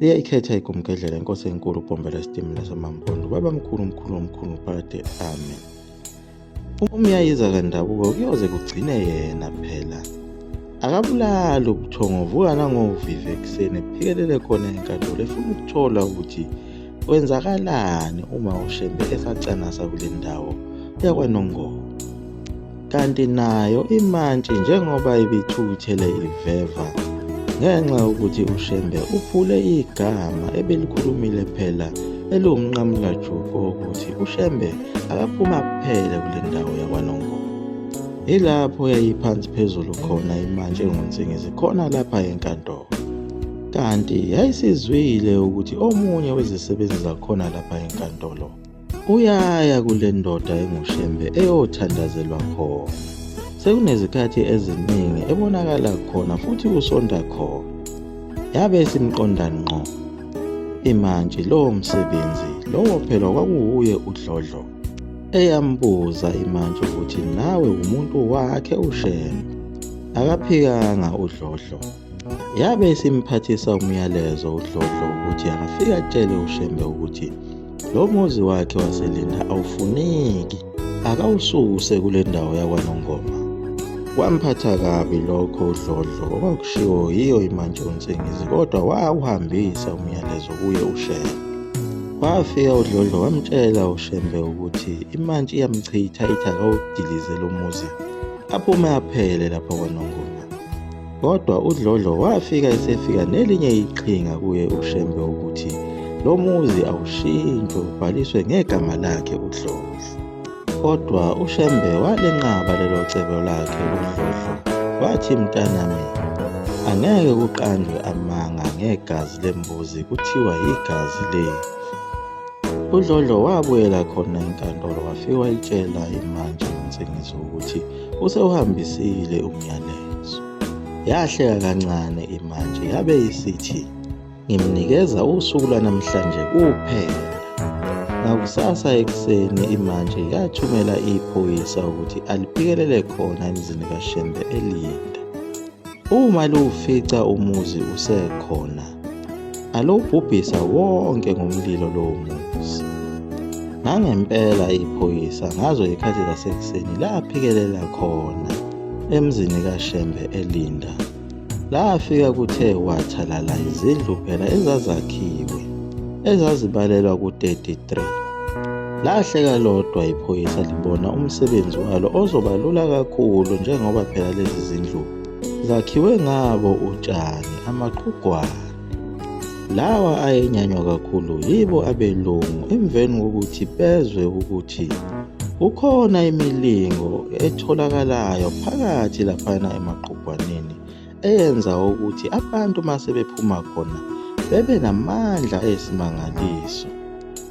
Liyayikhetha igumgedlela inkosi enkulu uBhombela isitimela samaMpondo babamkhulu mkhulu omkhulu phakade amen. Umyayiza kaNdabuko kuyoze kugcine yena phela. Akabulali ubuthongo uvuka nangovivi ekuseni ephikelele khona enkantolo efuna ukuthola ukuthi kwenzakalani uma uShembe esacanasa kule ndawo yakwaNongoma. Kanti nayo imantshi njengoba ibithukuthele iveva ngenxa yokuthi uShembe uphule igama ebelikhulumile phela eliwumnqamulajuqu wokuthi uShembe akaphuma kuphele kule ndawo yakwaNongoma. Yilapho yayiphansi phezulu khona imantshi enguNsingizi khona lapha enkantolo. Kanti yayisizwile ukuthi omunye wezisebenzi zakhona lapha enkantolo Uyaya kule ndoda enguShembe eyothandazelwa khona. Sekunezikhathi eziningi ebonakala khona futhi usonta khona. Yabe isimqonda ngqo imantshi lowo msebenzi lowo phela kwakuwuye uDlodlo. Eyambuza imantshi ukuthi nawe umuntu wakhe uShembe. Akaphikanga uDlodlo. Yabe isimphathisa umyalezo uDlodlo ukuthi akafike atshele uShembe ukuthi Lo muzi wakhe waseLinda awufuneki, akawususe kule ndawo yakwaNongoma. Kwamphatha kabi lokho uDlodlo okwakushiwo yiyo imantshi uNsingizi kodwa wawuhambisa umyalezo kuye uShembe. Wafika uDlodlo wamtshela uShembe ukuthi imantshi iyamchitha ithi akawudilize lo muzi aphume aphele lapha kwaNongoma. Kodwa uDlodlo wafika esefika nelinye iqhinga kuye uShembe ukuthi lo muzi awushintshwe ubhaliswe ngegama lakhe uDlodlo. Kodwa uShembe walenqaba lelo cebo lakhe uDlodlo wathi mntanami angeke kuqanjwe amanga ngegazi lembuzi kuthiwa yigazi lethu. UDlodlo wabuyela khona enkantolo wafike wayitshela imantshi uNsingizo ukuthi usewuhambisile umyalezo. Yahleka kancane imantshi yabe isithi ngimnikeza usuku lwanamhlanje kuphela. Ngakusasa ekuseni imantshi yathumela iphoyisa ukuthi aliphikelele khona emzini kaShembe eLinda. Uma liwufica umuzi usekhona, alowubhubhisa wonke ngomlilo lowo muzi. Nangempela iphoyisa ngazo izikhathi zasekuseni laphikelela khona emzini kaShembe eLinda. Lafika kuthe wathalala izindlu phela ezazakhiwe ezazibalelwa ku-33. Lahleka lodwa iphoyisa libona umsebenzi walo ozoba lula kakhulu njengoba phela lezi zindlu zakhiwe ngabo utshani, amaqhugwane. Lawa ayenyanywa kakhulu yibo abelungu emveni kokuthi bezwe ukuthi kukhona imilingo etholakalayo phakathi laphana emaqhugwaneni eyenza ukuthi abantu uma sebephuma khona bebe namandla esimangaliso.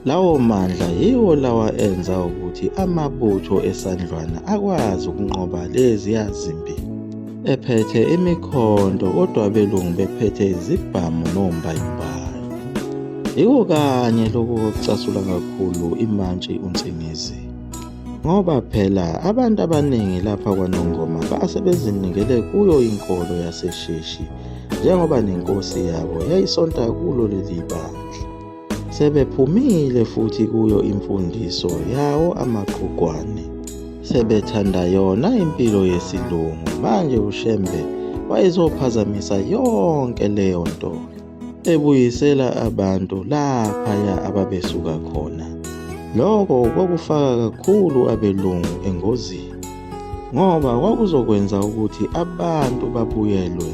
Lawo mandla yiwo lawa enza ukuthi amabutho esandlwana akwazi ukunqoba leziya zimpi ephethe imikhonto kodwa abelungu bephethe izibhamu nombayimbayi. Yiko kanye lokhu okucasula kakhulu imantshi uNsingizi. Ngoba phela abantu abaningi lapha kwaNongoma base bezinikele kuyo inkolo yaseSheshi njengoba nenkosi yabo yayisonta kulo leli bandla. Sebephumile futhi kuyo imfundiso yawo amaqhugwane. Sebethanda yona impilo yesilungu manje uShembe wayezophazamisa yonke leyo nto ebuyisela abantu laphaya ababesuka khona. Lokho kwakufaka kakhulu abelungu engozini ngoba kwakuzokwenza ukuthi abantu babuyelwe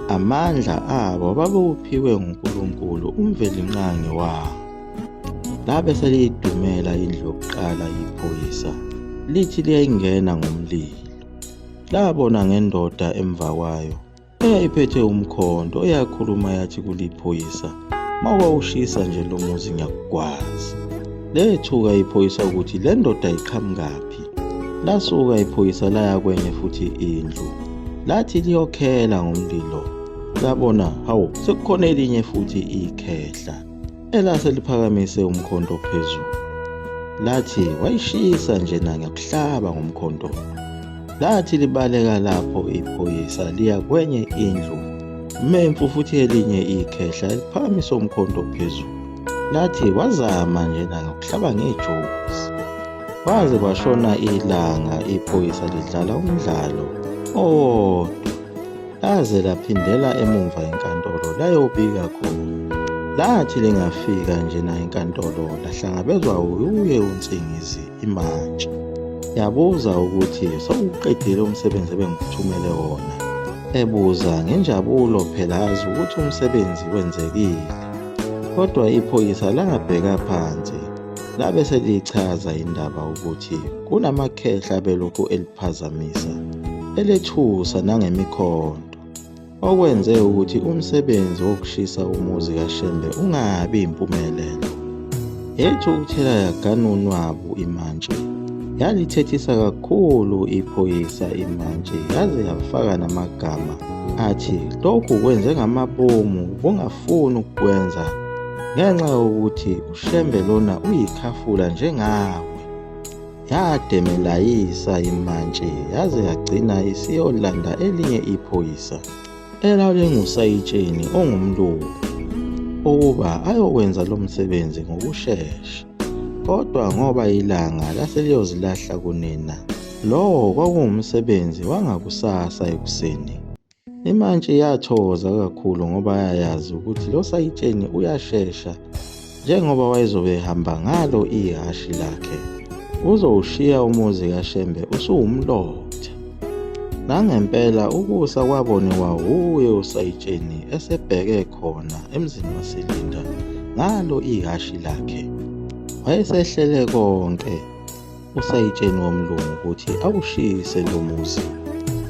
amandla abo babewuphiwe nguNkulunkulu uMvelinqangi wabo. Labe seliyidumela indlu yokuqala iphoyisa lithi liyayingena ngomlilo. Labona ngendoda emva kwayo eyayiphethe umkhonto eyakhuluma yathi kuliphoyisa mawawushisa nje lo muzi ngiyakugwaza. Lethuka iphoyisa ukuthi le ndoda iqhamukaphi. Lasuka iphoyisa laya kwenye futhi indlu lathi liyokhela ngomlilo labona hawu sekukhona elinye futhi ikhehla elase liphakamise umkhonto phezulu lathi wayishisa nje na ngiyakuhlaba ngomkhonto lathi libaleka lapho iphoyisa liya kwenye indlu Memfu futhi elinye ikhehla liphakamisa umkhonto phezulu. Lathi wazama njena ngokuhlaba ngejozi. Kwaze kwashona ilanga iphoyisa lidlala umdlalo owodwa. Laze laphindela emumva enkantolo layobika khona. Lathi lingafika njena enkantolo lahlangabezwa wuye uNsingizi imantshi. Yabuza ukuthi sewuqedile umsebenzi ebengikuthumele wona. Ebuza ngenjabulo phela azi ukuthi umsebenzi wenzekile. Kodwa iphoyisa langabheka phansi labe selichaza indaba ukuthi kunamakhehla abelokhu eliphazamisa elethusa nangemikhonto okwenze ukuthi umsebenzi wokushisa umuzi kaShembe ungabi impumelelo. Yethukuthela yaganunwabu imantshi yalithethisa kakhulu iphoyisa imantshi yaze yafaka namagama athi lokhu kwenze ngamabomu bungafuni ukukwenza ngenxa yokuthi uShembe lona uyikhafula njengawe. Yademelayisa imantshi yaze yagcina isiyolanda elinye iphoyisa elalingusayitsheni ongumlungu ukuba ayokwenza lo msebenzi ngokushesha. Kodwa ngoba ilanga lase liyozilahla kunina, lowo kwakuwumsebenzi wangakusasa ekuseni. Imantshi yathokoza kakhulu ngoba yayazi ukuthi lo sayitsheni uyashesha njengoba wayezobe ehamba ngalo ihhashi lakhe. Uzowushiya umuzi kaShembe usuwumlotha. Nangempela ukusa kwaboniwa wuye usayitsheni esebheke khona emzini waseLinda ngalo ihhashi lakhe. Wayesehlele konke usayitsheni womlungu ukuthi awushise lo muzi.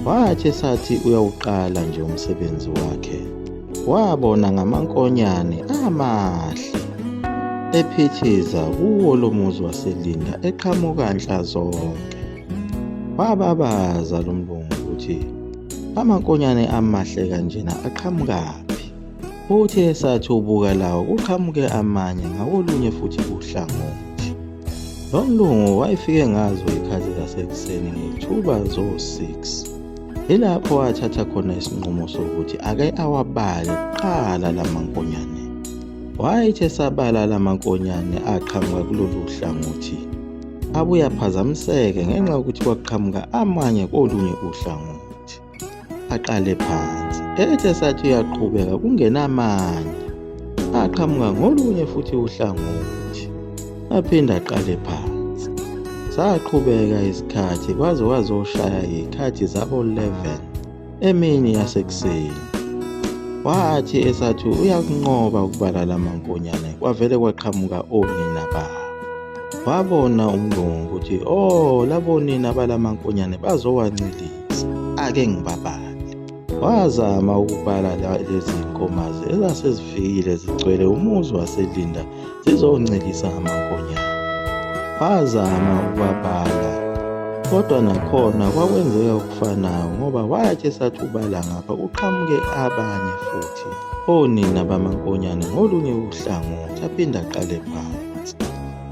Wathi esathi uyawuqala nje umsebenzi wakhe, wabona ngamankonyane amahle ephithiza kuwo lo muzi waseLinda eqhamuka nhlazonke. Wababaza lo mlungu ukuthi amankonyane amahle kanjena aqhamukaphi? Uthi esathi ubuka lawo kuqhamuke amanye ngakolunye futhi uhlangothi. Lo mlungu wayefike ngazo izikhathi zasekuseni ngethuba zo-6. Yilapho wathatha khona isinqumo sokuthi ake awabale kuqala la mankonyane. Wayethi esabala la mankonyane aqhamuka kulolu hlangothi, abuye aphazamiseke ngenxa yokuthi kwaqhamuka amanye kolunye uhlangothi. Aqale phansi, ethi esathi uyaqhubeka kungena amanye aqhamuka ngolunye futhi uhlangothi, aphinde aqale phansi. Saqhubeka isikhathi kwaze kwazoshaya izikhathi zabo-11 emini yasekuseni. Wathi esathi uyakunqoba ukubala la mankonyane kwavele kwaqhamuka onina babo. Wabona umlungu ukuthi oh labo nina balamankonyane bazowancelisa ake ngibabale. Wazama ukubala lezi nkomazi ezasezifikile zigcwele umuzi waseLinda zizoncelisa amankonyane. Wazama ukubabala kodwa nakhona kwakwenzeka okufanayo ngoba wathi esathi ubala ngapha kuqhamuke abanye futhi onina bamankonyane ngolunye uhlangothi aphinde aqale phansi.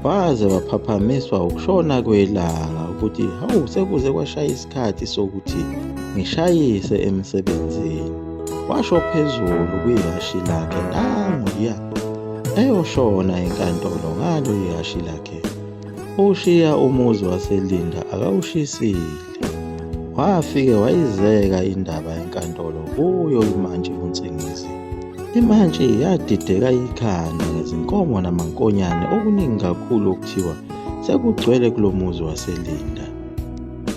Waze waphaphamiswa ukushona kwelanga ukuthi hawu sekuze kwashaya isikhathi sokuthi ngishayise emsebenzini. Washo phezulu kwihhashi lakhe nangu ya eyoshona enkantolo ngalo ihhashi lakhe. Ushiya umuzi waseLinda akawushisile. Wafike wayizeka indaba enkantolo kuyo imantshi uNsingizi. Imantshi yadideka ikhanda ngezinkomo namankonyane okuningi kakhulu okuthiwa sekugcwele kulo muzi waseLinda.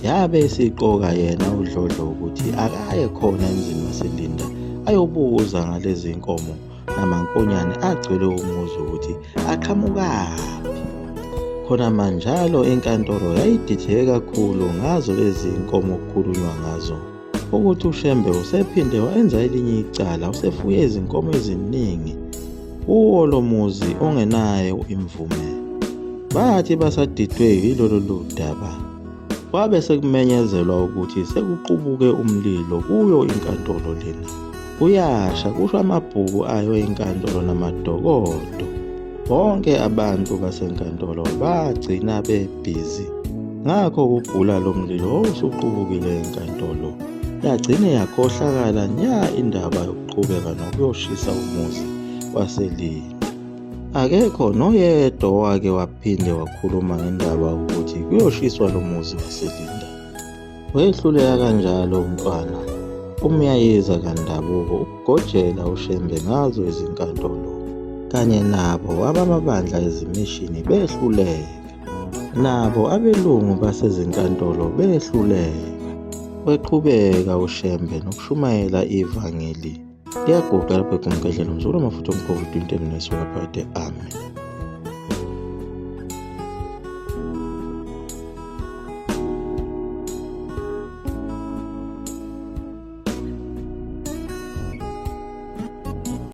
Yabe isiqoka yena uDlodlo ukuthi akaye khona emzini waseLinda ayobuza ngalezi nkomo namankonyane agcwele umuzi ukuthi aqhamukaphi. Khona manjalo inkantolo yayidideke kakhulu ngazo lezi nkomo okukhulunywa ngazo ukuthi uShembe usephinde wenza elinye icala usefuye izinkomo eziningi kuwo lo muzi ongenayo imvume. Bathi basadidwe yilolu daba kwabe sekumenyezelwa ukuthi sekuqubuke umlilo kuyo inkantolo lena. Kuyasha kusho amabhuku ayo enkantolo namadokodo. Bonke abantu basenkantolo bagcina bebhizi ngakho ukubhula lo mlilo owusuqubukile enkantolo. Yagcine yakhohlakala nya indaba yokuqhuba. waqhubeka nokuyoshisa umuzi waseLinda. Akekho noyedwa owake waphinde wakhuluma ngendaba ukuthi kuyoshiswa lo muzi waseLinda. Wehluleka kanjalo umntwana uMyayiza kaNdabuko ukugojela uShembe ngazo izinkantolo kanye nabo abamabandla ezimishini behluleka. Nabo abelungu basezinkantolo behluleka. Weqhubeka uShembe nokushumayela ivangeli. Liyaguqa lapho egumgedlela umzukulu wamafutha omkhovu 20 mnesi wakaphakade. Amen.